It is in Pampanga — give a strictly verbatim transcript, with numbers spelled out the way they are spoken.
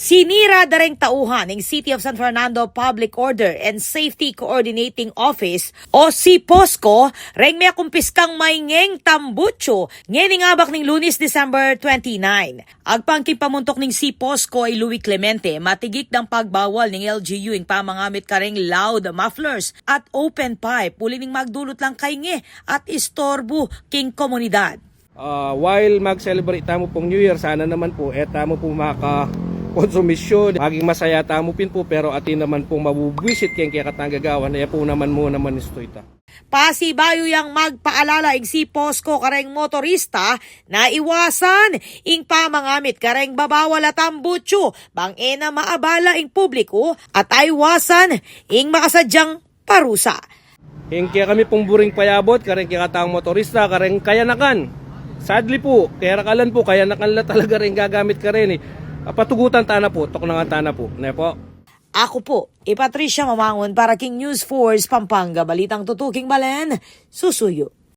Sinira da reng tauhan ning City of San Fernando Public Order and Safety Coordinating Office o CPOSCO reng mekumpiskang maingeng tambutsu ngening abak ning Lunes, December twenty-nine. Agpang king pamuntuk ning CPOSCO i Louie Clemente, matigik dang pagbawal ning L G U ing pamangamit kareng loud mufflers at open pipe uli ning magdulot lang kainge at istorbu king komunidad. Ah, while mag-celebrate tamu pung New Year, sana naman po, e tamu po makakonsumisyon. Maging masaya tamu pin po, pero atin naman pong mabubwisit keng kekatang gagawan, e po naman mu naman isto ita. Pasibayu yang magpaalala ing CPOSCO kareng motorista na iwasan ing pamangamit kareng babawal a tambutsu bang e na maabala ing publiku at aiwasan ing makasadyang parusa. Ing kekami pung buring payabot kareng kekatang motorista kareng kayanakan. Sadly po, kerakalan po, kayanakan la talaga reng gagamit kareni. Apatugutan tana po, tuknangan tana po. Ne po? Aku pu i Patricia Mamangun para king News Force Pampanga, balitang tutuking balen, susuyu.